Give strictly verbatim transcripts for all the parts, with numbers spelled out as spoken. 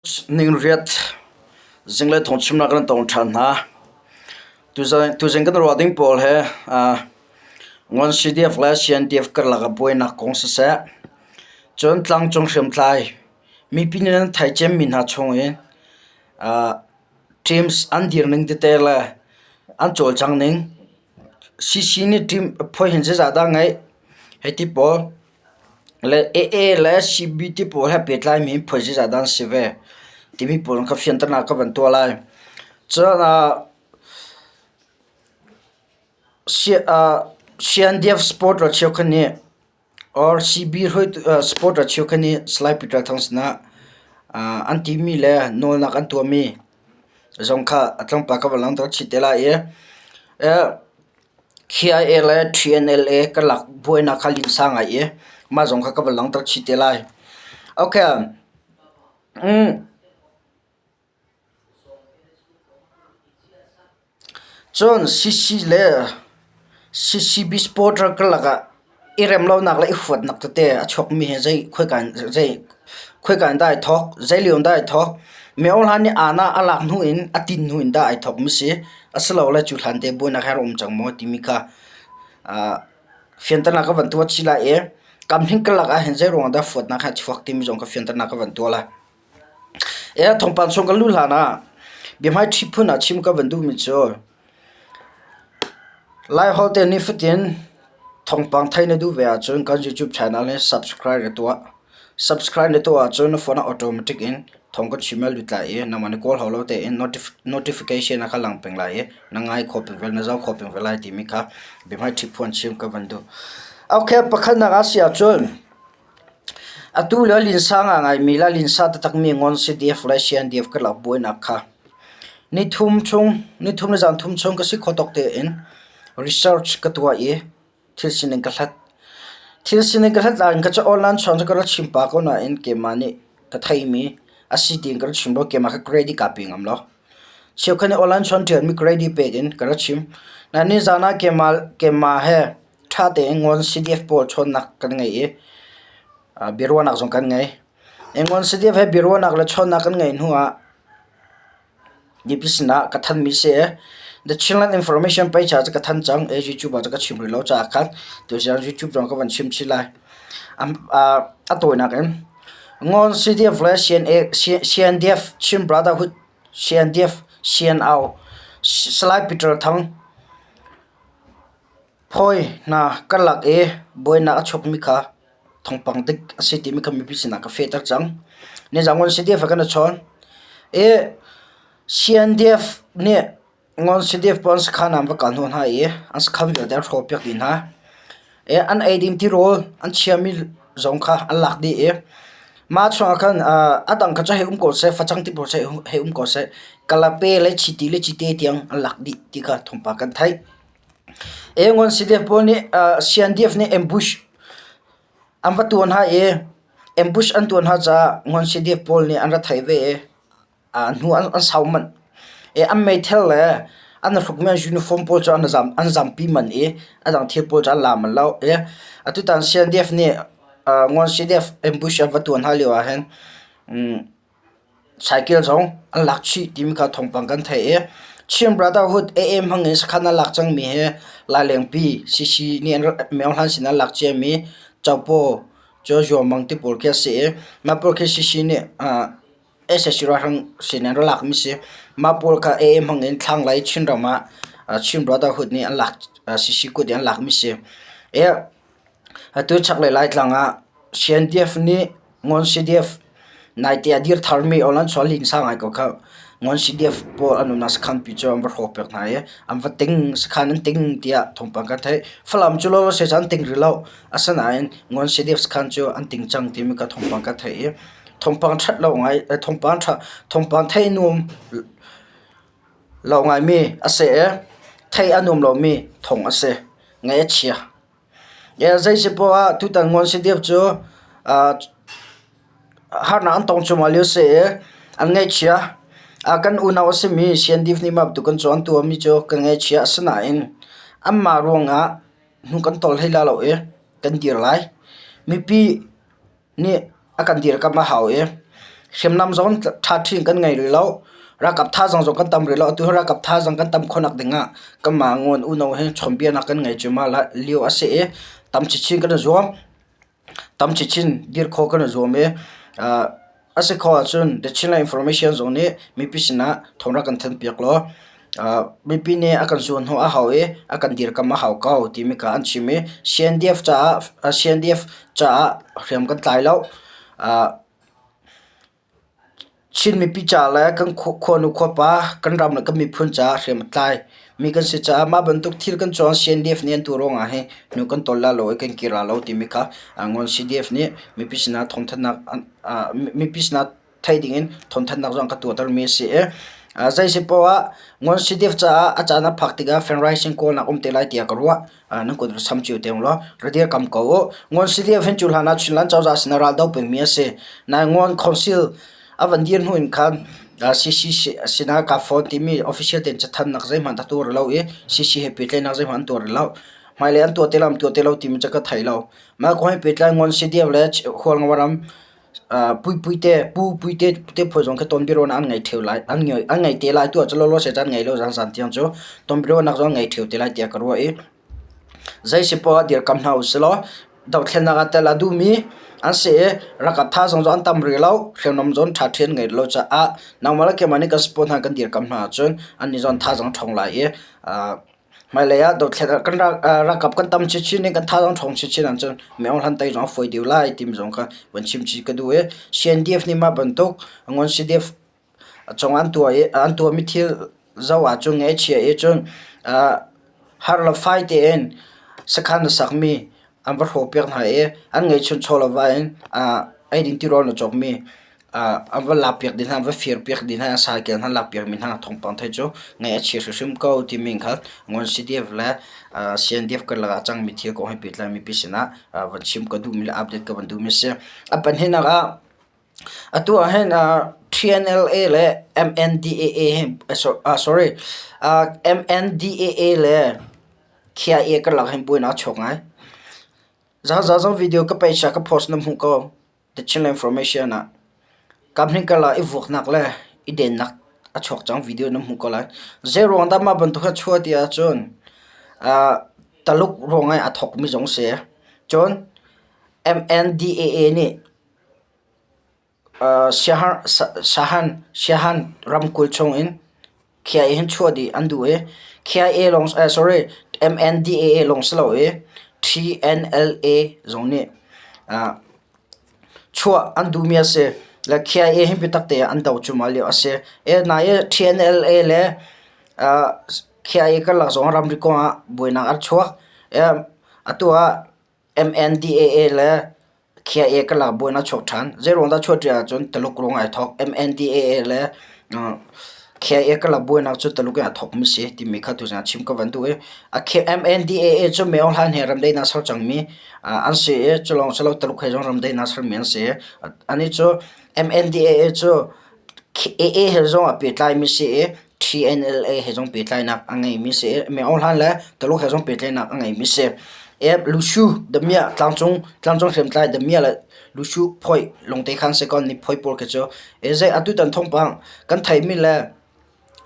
Ning riat zing le thawngchimna kan tawng ṭhan hna. Tuzan, tuzan kan ruah ding pawl he, aa, Ngawn C D F le C N D F karlak a buainak kong siseh, cun tlangcung hriamtlai mipi nih nan thai ciammi hna chungin, aa, teams an dir ning tete le an cawlcang ning, C C nih team phoihin zeizah dah ngeih, hei ti pawl le A A le C B ti pawl he pehtlaimi phoih zeizah dah an si ve timi pawl kha fianternak ka van tuah lai. Cun, aa, C-, aa, C N D F supporter cheukhat nih, or C B hruaitu, aa, supporter cheukhat nih Salai Peter Thang sinah, aa, an timi le nawlnak an tuahmi zong kha a tlangpar ka van langhter chih te lai i, eh, K I A le T N L A karlak buainak kha linsa ngai i, mah zong kha ka van langhter chih te lai. Okay. Um, Cun C C le C C B supporter karlak ah i remlonak le i huatnak tete a chuakmi he zei khuaikan, zei khuaikan dah aa thawk, zei lio dah aa thawk, mi aw hlan nih aa na a lak hnu in, a tin hnu in dah aa thawkmi si, asilole cu hlante buainak he a rak um cang maw timi kha, aa, fianternak ka van tuah chih lai i, kam hning karlak ah hin zei ruang dah huatnak he a chuak timi zong kha fianternak ka van tuah lai. E, thawngpang chung kan luh hlan ah biahmai ṭhiphun ah chim ka van duhmi cu, Laiholh te nifatin thawngpang theih na duh ve ahcun kan YouTube channel hi subscribe na tuah. Subscribe na tuah ahcun na phone ah automatic in thawng kan chim a lut lai i, nangmah na kawl hau lo tein notif-, notification a kha lang peng lai i, na ngai khawh peng ve, na zoh khawh peng ve lai timi kha biahmai ṭhiphun chim ka van duh. Okay, pakhatnak a si ahcun, atu le a linsa ngaingaimi le a linsa taktakmi Ngawn C D F le C N D F karlak buainak kha ni thum chung, ni thum le zan thum chung ka si khawh tawk tein research ka tuah i thil sining ka hlat. Thil sining ka hlat lai in ka cu online chuan cu ka rak chim pa ko nain keimah nih ka theihmi a si tiin ka rak chim lo, keimah kha credit ka pe ngam lo. Cheukhat nih online chuan ṭialmi credit pek in ka rak chim. Nain nizan ah keimah, keimah he ṭha tein Ngawn C D F pawl chawnnak kan ngei i, aa, biaruahnak zong kan ngei. Ngawn C D F he biaruahnak le chawnnak kan ngei hnu ah nipi sinah ka thanmi si. The Chinland Information page ah cu ka than cang, e, YouTube ah cu ka chim rih lo caah khan, tu siang YouTube zong ka van chim chih lai. Am, aa, a tawinak in Ngawn C D F le C N A, C-, C N D F, Chin Brotherhood, C N D F, C N Au, Salai Peter Thang phoih hna karlak i buainak a chuakmi kha thawngpang dik a si timi kha mipi sinah ka fehter cang. Nizan Ngawn C D F a kan i chawn i, C N D F nih Ngawn C D F pawl an sakhan ah an va kal hnawh hna i, an sakhan vialte an hrawhpiak dih hna. E, an ei ding ti rawl an chiami zong kha an lak dih i, mah chungah khan, aa, a dang kha cu hei um ko seh, facang ti pawl seh, hei um ko seh, kalape le chiti le chite tiang an lak dih ti kha thawngpang kan theih. E, Ngawn C D F pawl nih, aa, C N D F nih ambush an va tuah hna i, ambush an tuah hna caah Ngawn C D F pawl nih an ra theih ve i, aa, hnu an, an sau manh. E, an meithal le an hrukmi an uniform pawl cu an zam, an zampi manh i, a dang thil pawl cu an la manh lo. E, atu tan C N D F nih, aa, Ngawn C D F ambush an va tuah hna lio ah hin, um, cycle zong an lak chih timi kha thawngpang kan theih i, Chin Brotherhood A A hmangin sakhan an lak cangmi hi Lai Lengpi C C nih an ra-, Myo hlan sin an lak ciami Caupo cu Zuamang ti pawl khi a si i, mah pawl khi C C nih, aa, S S C ralhrang sin an ra lakmi si. Mah pawl kha A A hmangin thlanglei Chin ram ah, aa, Chin Brotherhood nih an lak, aa, C C kut in an lakmi si. E, atu chaklei Laitlang ah C N D F nih Ngawn C D F naite a dir tharmi online chuan linsa ngai ko kha Ngawn C D F pawl an umnak sakhanpi cu an va hrawhpiak hna i an va ting, sakhan an ting tiah thawngpang kan theih. Falam cu lawlaw seh cu an ting rih lo. Asinain Ngawn C D F sakhan cu an ting cang timi kha thawngpang kan theih i thawngpang ṭhat lo ngai, eh, thawngpang ṭha, thawngpang theih nuam lo ngaimi a si i theih a nuam lomi thawng a si. Ngai a chia. Ya, zei si poah tutan Ngawn C D F cu, aa, harnak an tong cu mah lio si i an ngaihchia. Aa, kan unau a simi C N D F nih mah tu kan cawn tuahmi cu kan ngaihchia, asinain anmah ruangah hnu kan tolh hei lai lo i kan dir lai. Mipi nih a kan dirkamh a hau i hriamnam zong ṭha ṭhin kan ngei rih lo, ralkap thazang zong kan tam rih lo. Atu hi ralkap thazang kan tam khawhnak dingah kanmah ngawn unau hi chawnhbiaknak kan ngei cuahmah lio a si i, tam cicin kan zuam, tam cicin dir khawh kan zuam i, aa, a si khawh ahcun The Chinland Information zong nih mipi sinah thawngṭha kan thanpiak law, aa, mipi nih a kan zuan hnawh a hau i a kan dirkamh a hau ko timi kha an chim i, C N D F caah, aa, C N D F caah hriam kan tlai lo. Aa, Chin mipi ca le kan khua-, khuanu khuapa, kan ram le kan miphun ca hriam a tlai mi kan si caah, mah bantuk thil kan cawng C N D F nih an tuah ruangah hin hnu kan tolh lai lo i kan kir lai lo timi kha, aa, Ngawn C D F nih mipi sinah thawngthannak an, aa, mi-, mipi sinah theih dingin thawngthannak zong ka tuahter mi a si i, aa, zei si poah Ngawn C D F caah a caan a phak tikah fundraising kawlnak um te lai tiah ka ruah. Aa, nan kut ra sam cio te law, ra dirkamh ko u. Ngawn C D F hin cu hlanah Chinland cozah sinah ral do pengmi a si. Nain Ngawn Council a van dir hnu in khan, aa, C C si-, sinah ka phone timi official tein cathannak zeihmanh a tuah rih lo i, C C he pehtlaihnak zeihmanh an tuah rih lo. Hmailei an tuah te lo, an tuah te lo timi cu ka thei lo. Mah kong he pehtlai Ngawn C D F le Ch-, Hualngo ram, aa, Puipui te, Pu Puite, te phawi zong kha tonbiaruahnak an ngei ṭheu lai, an ngei, an ngei te lai, tuah cu lawlaw se can ngei lo, zanzan tiang cu tonbiaruahnak zong an ngei ṭheu te lai tiah ka ruah i, zei si poah dirkamh hna u si law, dothlennak ah tel a duhmi an si i, ralkap thazang zong an tam rih lo, hriamnam zong ṭha ṭhin an ngei lo caah, nangmah le keimah nih kan support hna, kan dirkamh hna ahcun annih zong an thazang ṭhawng lai i, aa, hmailei ah dothlen, kan ra-, aa, ralkap kan tam chin chin i kan thazang ṭhawng chin chin ahcun Min Aung Hlaing tei zong a fawi deuh lai timi zong kha van chim chih ka duh i, C N D F nih mah bantuk Ngawn C D F cungah an tuah i, an tuahmi thil zoh ahcun ngei chia i cun, aa, har le fai tein sakhan a sakmi an va hrawhpiak hna i, an ngeihchun chawva in, aa, eidin tirawl na cawkmi, aa, an va lakpiak dih hna, an va firpiak dih hna, a cycle hna lakpiakmi hna thawngpang thei cu ngei a chia hrimhrim ko timi kha Ngawn C D F le, aa, C N D F karlak ah a cangmi thil kong he pehtlai mipi sinah, aa, van chim ka duhmi le update ka van duhmi a si. A pahnihnak ah, atu ah hin, aa, T N L A le M N D A A hin, eh, so-, ah, sorry, aa, M N D A A le K I A karlak hin buainak a chuak ngai. Zaza zong video ka page ah ka post na hmuh ko, The Chinland Information ah. Kamhning karlak i vuknak le i dennak a chuak cang video na hmuh ko lai. Zei ruang dah mah bantuk a chuah ti ahcun, aa, Taluk ruang ai a thawkmi zong si. Cun M N D A A nih, aa, Siahan, Sa-, Sahan, Siahan ramkulh chungin K I A hin chuah dih an duh i, K I A lawng, aa, sorry, M N D A A lawng si lo i, T N L A zong nih, aa, chuah an duhmi a si. Le K I A hin biatak te an do cu mah lio a si. E, nai T N L A le, aa, K I A karlak zong ramri kong ah buainak a chuak. E, atu ah M N D A A le K I A karlak buainak chuak ṭhan. Zei ruang dah chuah ti ahcun Taluk ruang ai thawk. M N D A A le, uh, K I A karlak buainak cu Taluk in a thawkmi si timi kha tu zan chim ka van duh i, a K-, M N D A A cu Min Aung Hlaing he ramdei na ser cangmi, uh, an si i, cu lawng si lo Taluk he zong ramdei na sermi an si i. An i cu M N D A A cu K-, A A he zong a pehtlaimi si i, T N L A he zong pehtlaihnak a ngeimi si i, Min Aung Hlaing le Taluk he zong pehtlaihnak a ngeimi si i. Lushu, damia, tlangcung, tlangcung hriamtlai, damia le Lushu phoih, lungte khan si ko ni phoih pawl khi cu, e zei atu tan thawngpang kan theihmi le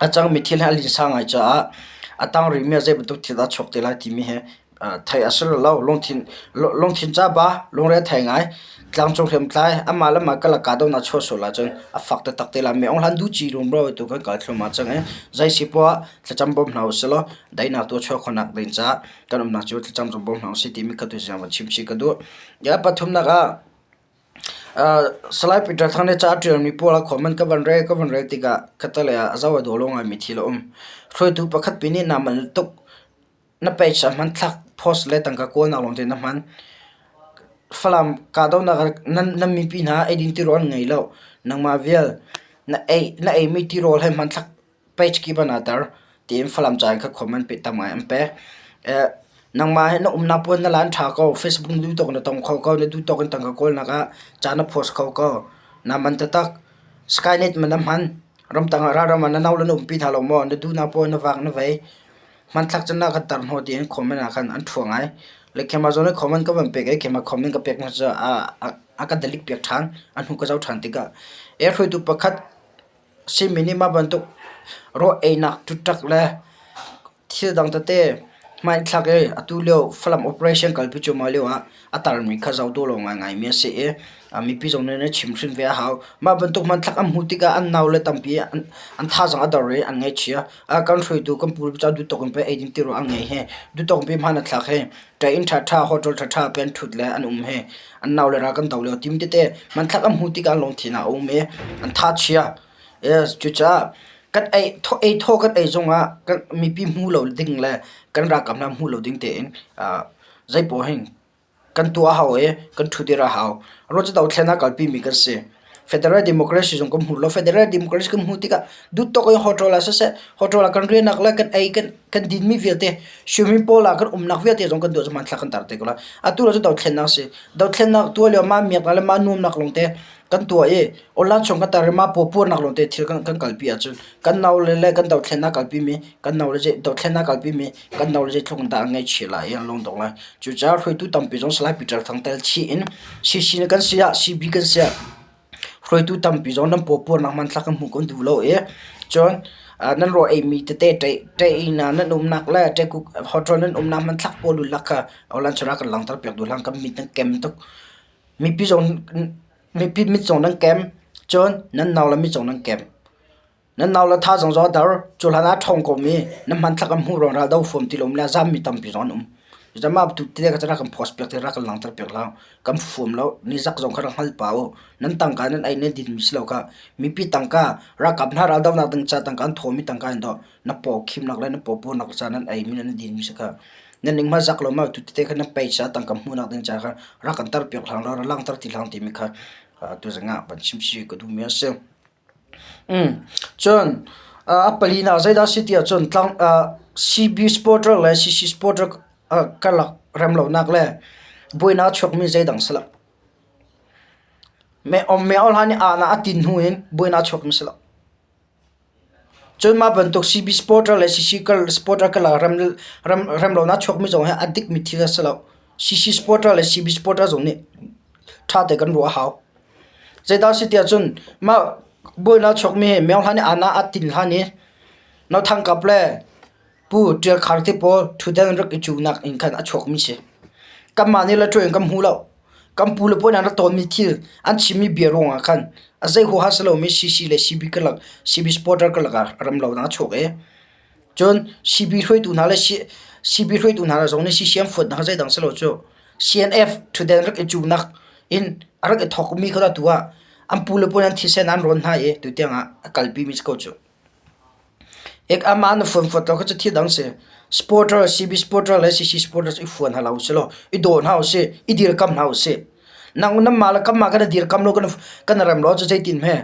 a cangmi thil hi a linsa ngai caah a tang rihmi a zei bantuk thil dah chuak te lai timi he, aa, theih a si lo. Lungthin, lu-, lungthin ca ba, lungre thei ngai. Tlangcung hriamtlai, amah le amah karlak kahdohnak chuah sual ahcun a fak taktak te lai. Min Aung Hlaing duhci rumro tu kan kal thluahmah cang i, zei si poah thlacam bawm hna u si law, daihnak tuah chuah khawhnak ding caah kan umnak cu thlacam zong bawm hna u si timi kha tu zan van chim chih ka duh. Ya pathumnak ah, aa, Salai Peter Thang nih ca a ṭialmi pawl ah comment ka van rel, ka van rel tikah ka tale ah a zoh a daw lo ngaimi thil a um. Hruaitu pakhat pi nih na man tuk, na page ah hmanthlak post le tangka kawlnak lawngte na hman. Falam kahdohnak ah nan, nan mipi hna eidin tirawl an ngei lo. Nangmah vial na ei, na eimi tirawl he hmanthlak page kip ah na tar, tiin Falam ca in kha comment peh tam ngai an pe. Eh, nangmah he na umnak puan na lan ṭha ko, Facebook na duh tawk na tong kho ko, na duh tawk in tangka kawlnak ah ca na post kho ko. Na man taktak, Skynet man na hman, ramtang ah ralram ah na nau le na umpi hna lo maw, na duhnak puan na vak na vei. Hmanthlak caan ah kan tar hnu tiin comment ah khan an ṭhuah ngai. Le keimah zong nih comment ka van pek i, keimah comment ka pek hnu cu a, a, a ka dalik piak ṭhan, a hnu ka zo ṭhan tikah, e, hruaitu pakhat si mi nih mah bantuk rawl einak ṭutṭak le thil dang tete hmanthlak i, atu lio Falam operation kalpi cuahmah lio ah a tarmi kha zoh duh lo ngaingai mi a si i, a, mipi zong nih na chim hrin ve a hau. Mah bantuk hmanthlak a hmuh tikah an nau le tampi an, an tha zong a dor i an ngaihchia. A, kan hruaitu kan pu le pa ca duhtawk in pei ei ding ti ruang an ngei hi. Duhtawk in pei hman a thlak hi. Ṭai inn ṭhaṭha, hotel ṭhaṭha pei an ṭhut le an um hi. An nau le ral kan do lio tim tete hmanthlak a hmuh tikah an lawng thihna a um i an tha chia. Yes, cucaah kan ei thaw, ei thaw kan ei zongah kan mipi hmu lo ding le kan ralkap hna hmu lo ding tein, aa, zeipaw hin kan tuah a hau i kan ṭhut i ra hau. A ruang cu dothlennak kalpi mi kan si. Federal democracy zong kan hmu lo. Federal democracy kan hmu tikah duhtawk in hotel ah siseh, hotel ah kan riannak le kan ei kan, kan dinmi vialte, swimming pool ah kan umnak vialte zong kan tuah cu hmanthlak kan tar te ko lai. Atu lo cu dothlennak si. Dothlennak tuah lio mah miaknak le mah nuamnak lawngte kan tuah i, online chung kan tar i mah pawpuarnak lawngte thil kan, kan kalpi ahcun kan nau le, le kan dothlennak kalpi mi, kan nau le zei, dothlennak kalpi mi, kan nau le zeitluk in dah an ngaihchia lai i an lawng dong lai. Cucaah hruaitu tampi zong Salai Peter Thang tel chih in C C nih kan si ah, C B kan si ah, hruaitu tampi zong nan pawpuarnak hmanthlak kan hmuh kan duh lo i, cun, aa, nan rawl ei mi tete ṭai, ṭai inn ah nan umnak le ṭai kuk hotel nan umnak hmanthlak pawl lulak kha online chung ah kan langhter piak duh hlan, kan mit nan kem tuk. Mipi zong, mipi mit zong nan kem, cun nan nau le mit zong nan kem. Nan nau le tha zong zong a dar, cu hlan ah ṭhawng ko mi, nan hmanthlak an hmuh ruang ral do fawm ti lo mi le zam mi tampi zong an um. Cucaah mah tu tete kha cu rak kan post piak te, rak kan langhter piak hlah, kan fawm lo, nizak zong kha rak hngal pah u. Nan tangka nan ei nan din mi si lo kha, mipi tangka, ralkap hna ral donak ding ca tangka an thaw mi tangka in dawh, na pawkhimnak le na pawpuarnak ca nan ei mi le nan din mi si kha. Nan ning hma zak lo mah tu tete kha nan pei ca tangka hmuhnak ding ca kha rak kan tar piak hlang lo, rak langhter ti hlang ti mi kha, aa, tu zongah van chim si ka duh mi a si. Um, cun, aa, a palinak zeidah si ti ahcun tlang, aa, C B supporter le C C supporter, aa, karlak remlonak le buainak chuakmi zeidang si lo. Me, om me hlan i ana a tin hnu in buainak chuakmi si lo. Cun mah bantuk C B supporter le C C kar, supporter karlak rem, rem, remlonak chuakmi zong hi a dikmi thil a si lo. C C supporter le C B supporter zong nih ṭha te kan ruah a hau. Zeidah si ti ahcun mah buainak chuakmi hi me hlan i ana a tin hlan i no thangkap le Pu Ṭial Khar te pawl thuden rak i cunak in khan a chuakmi si. Kanmah nih le ṭuan in kan hmu lo. Kan pu le pa nih an rak tawnmi thil an chimmi bia ruangah khan a zei huaha si lomi C C le C B karlak, C B supporter karlak ah remlonak a chuak i, cun C B hruaitu hna le C-, C B hruaitu hna le zong nih C C an fuatnak zeidang si lo cu, C N F thuden rak i cunak in a rak i thawkmi kha tu ah an pu le pa nih an thisen an rawn hna i tu tiangah a kalpi mi si ko cu. Ek amah na fuan fuat lo kha cu thil dang si. Supporter, C B supporter le C C supporter i fuan hna lo u si law, i daw hna u si, i dirkamh hna u si. Nang, nanmah le kanmah kan dirkamh lo, kan, kan rem lo cu zeitin he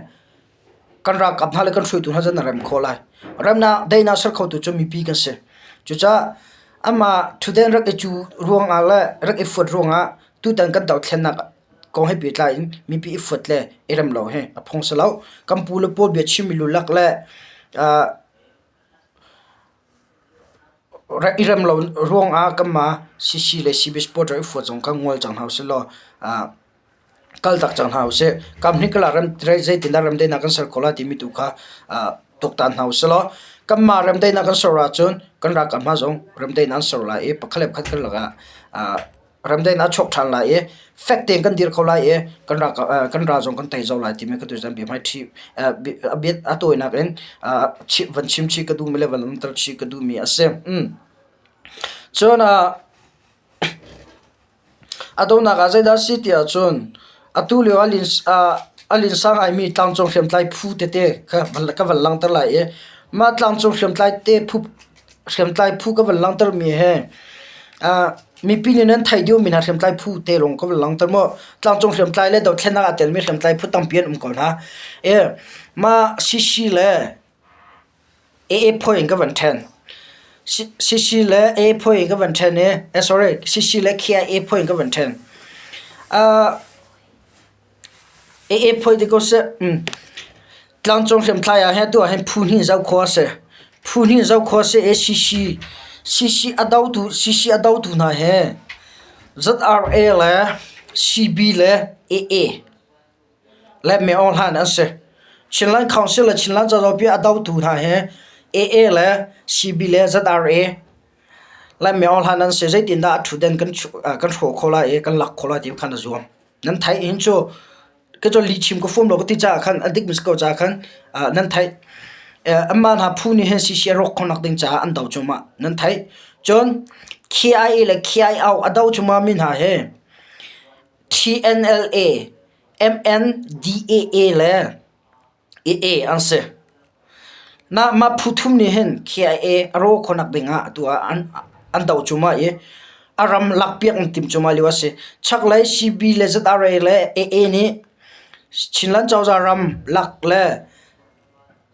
kan ralkap hna le kan hruaitu hna cu na rem kho lai. Remnak, daihnak ser khotu cu mipi kan si. Cucaah amah thuden rak i cu ruangah le rak i fuat ruangah tutan kan dothlennak kong he pehtlai in mipi i fuat le i rem lo hi a phung si lo. Kan pu le pawl bia chimmi lulak le, aa, re-, i rem lo ruangah kanmah C C le C B supporter i fuat zong kan ngual cang hna u si law, aa, kaltak cang hna u si. Kan hnik kala rem, re-, zeitindah remdaihnak kan ser kho lai timi tu kha, aa, tuktan hna u si law. Kanmah remdaihnak kan ser ahcun kan ralkap hna zong remdaihnak an ser lai i pakhat le pakhat kan lakah, aa, remdaihnak a chuak ṭhan lai i, fek tein kan dir kho lai i, kan ral, eh, kan ral zong kan tei zo lai timi ka tuizan bia hmai ṭhi, eh, bi-, a bia, a tawinak in, ah, chi-, van chim chih ka duhmi le van langhter chih ka duhmi a si. Um. Cun, ah, a donak ah zeidah a si ti ahcun, atu lio a lin, ah, a linsa ngaimi tlangcung hriamtlai phu tete ka van, ka van langhter lai i, mah tlangcung hriamtlai te phu, hriamtlai phu ka van langhtermi he, aa, mipi nih nan theih deuhmi hna hriamtlai phu te lawng ka van langhter maw? Tlangcung hriamtlai le dothlennak a telmi hriamtlai phu tampi an um ko hna. E, mah C C le A A phawi in ka van ṭhen. C-, C C le A A phawi in ka van ṭhen e. Eh, sorry, C C le K I A phawi in ka van ṭhen. Aa, A A phawi ti ko seh, um. Tlangcung hriamtlai ah hin atu ah hin phu hnih zoh khawh a si. Phu hnih zoh khawh a si, A C C, C C a dotu, C C a dotu hna he Z R A le C B le A A le Min Aung Hlaing an si. Chinland Council le Chinland Cozah pi a dotu hna hi A A le C B le Z R A le Min Aung Hlaing an si. Zeitindah a thuden kan chu-, ah, kan hrawh kho lai i kan lak kho lai ti khan a zuam. Nan theih hin cu, ka cu li chim ka fum lo ka ti caah khan, a dik mi si ko caah khan, ah, nan theih. Eh, amah hna phu nih hin C C a rawk khawhnak ding caah an do cuahmah nan theih. Cun K I A le K I O a do cuahmah mi hna hi T N L A, M N D A A le A A an si. Na, mah phu thum nih hin K I A a rawk khawhnak ding ah atu ah an, an do cuahmah i a ram lakpiak an tim cuahmah lio a si. Chaklei C B le Z R A le A A nih Chinland Cozah ram lak le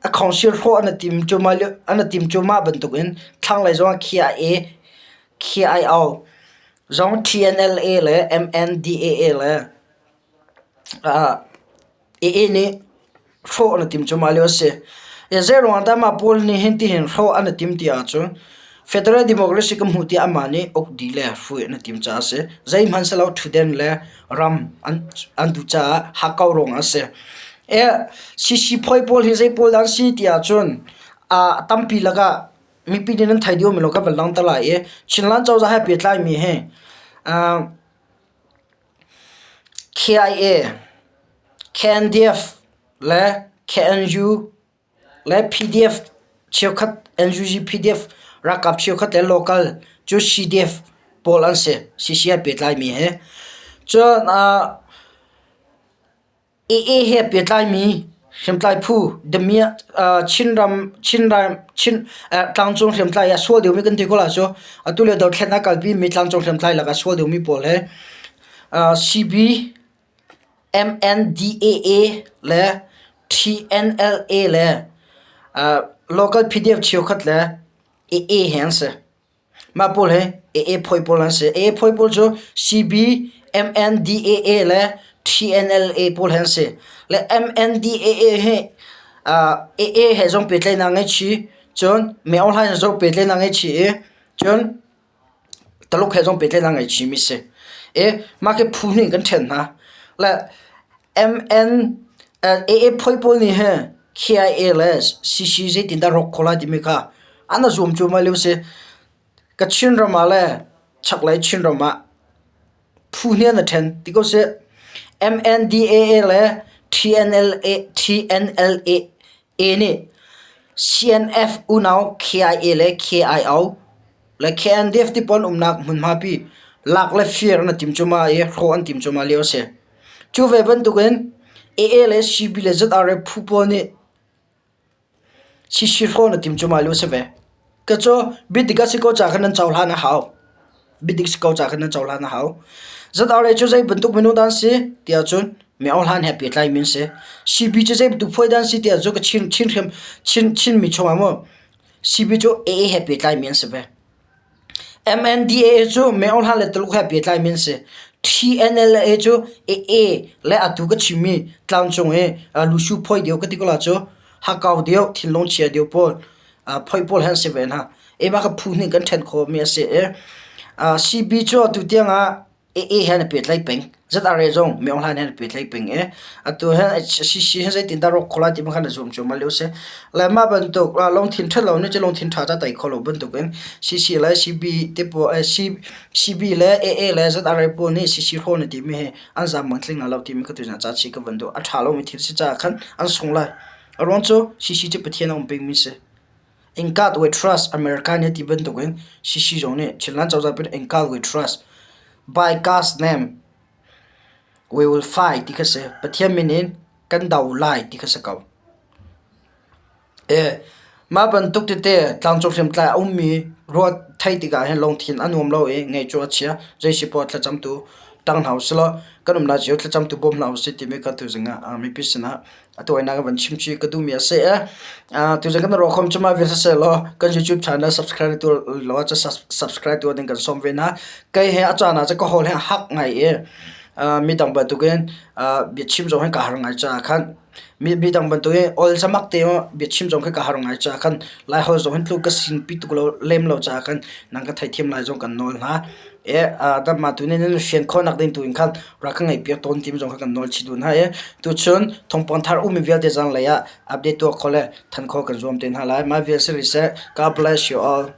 a council hrawh an tim cuahmah lio, an tim cuahmah bantukin thlanglei zong K I A, K I O zong T N L A le M N D A A le ah, A A nih hrawh an tim cuahmah lio a si. Ya, zei ruang ah dah mah pawl nih hin tihin hrawh an tim ti ahcun Federal Democracy ka hmuh tiah amah nih uk di le hruai an tim caah a si. Zeihmanh si lo thuden le ram an, an duh caah Hakau ruang a si. E, C C phawi pawl hi zei pawl dah si ti ahcun, ah, tampi lakah mipi nih nan thei deuh mi lo ka van lang ta lai i Chinland Cozah he pehtlaimi hi, ah, K I A, K N D F le K N U le P D F cheukhat, N U G P D F ralkap cheukhat le local cu C D F pawl an si, C C a pehtlaimi hi. Cun, ah, A A he pehtlaimi hriamtlai phu, the Mya-, ah, Chinram, Chinram, Chin, ah, tlangcung hriamtlai a sual deuhmi kan ti ko lai cu, atu le dothlennak kalpi mi tlangcung hriamtlai lakah sual deuhmi pawl he, ah, C B, M N D A A le T N L A le, ah, local P D F cheukhat le A A he an si. Mah pawl he A A phawi pawl an si. A A phawi pawl cu C B, M N D A A le T N L A pawl he an si. Le M N D A A he, ah, A A he zong pehtlaihnak ngei chi, cun Min Aung Hlaing he zong pehtlaihnak ngei chi i, cun Taluk he zong pehtlaihnak ngei chimi si. E, mah khi phu hnih kan ṭhen hna. Le M N, eh, A A phawi pawl nih he K I A le C C zeitindah rawk kho lai timi kha an a zuam cuahmah lio si. Ka Chinram ah le chaklei Chinram ah phu hnih an a ṭhen ti ko si. M N D A A le T N L A, T N L A A nih C N F unau K I A le K I O le K N D F ti pawl an umnak hmunhma pi lak le fir an a tim cuahmah i hrawh an tim cuahmah lio a si. Cu ve bantukin A A le C B le Z R A phu pawl nih C C hrawh an a tim cuahmah lio a si ve. Ka cu biadik a si ko caah khan nan cohlan a hau. Biadik si ko caah khan nan cohlan a hau. Z R A cu zei bantuk minung dan si, tiah cun Min Aung Hlaing he pehtlaimi an si. C B cu zei bantuk phawi dan si, tiah cun ka Chin, Chin hriam, Chin, Chin mi chungah maw, C B cu A A he pehtlaimi an si ve. M N D A A cu Min Aung Hlaing le Taluk he pehtlaimi an si. T N L A cu A A le atu ka chimmi tlangcung i, aa, lusu phawi deuh ka ti ko lai cu, Hakau deuh, thinlung chia deuh pawl, aa, phawi pawl he an si ve hna. Eima kha phu hnih kan ṭhen khawhmi a si i, aa, C B cu atu tiangah A A he an pehtlai peng, Z R A zong Min Aung Hlaing he an pehtlai peng i, atu he C C he zeitindah rawk kho lai timi kha na zuam cuahmah lio si. Le mah bantuk, aa, lungthin ṭhat lo nih cu lungthin ṭha ca tei kho lo bantukin C C le C B te pawl, eh, C, C B le A A le Z R A pawl nih C C hrawh na timi hi an zam mangtling hna lo timi kha tuzan ca chih ka van duh. A ṭha lomi thil si caah khan an sung lai. A ruang cu C C cu Pathian a um pengmi si. In God we trust, America nih a ti bantukin C C zong nih Chinland cozah pin in God we trust, by God's name we will fight ti kha si. Pathian min in kan do lai ti kha si ko. Eh, mah bantuk tete tlangcung hriamtlai a ummi ruat theih tikah hin lungthin a nuam lo i ngei cu a chia. Zei si paoh thlacamtu ṭang hna u sih law, kan umnak cio thlacamtu bawm hna u sih timi kha tuzing ah, aa, mipi sinah a tuainak a van chim chih ka duhmi a si. Eh, aa, tuzing kan rawkhawm cu mah vial siseh law, kan YouTube channel subscribe tu lo ah cu sus-, subscribe tu ding kan sawm ve hna. Kei he a caan ah cu ka hawl he a hak ngai i, aa, midang bantukin, aa, biachim zong he ka har ngai caah khan, mi, midang bantukin ol camak te biachim zong he ka har ngai caah khan, Lai hawl zong hin tlu ka sinpi tuk lo, lem lo caah khan, nang ka theihthiam lai zong kan nawl hna. e, a, nangma tuni nan hrian khawhnak ding tu in khan rak ka ngaihpiak tawn tim zong kha kan nawlchih duh hna e. Tu cun thongpang thar um in vialte zanglei ah update tuak khawh le than khawh kan zuam te hna lai. Mah vial si rih seh. God bless you all.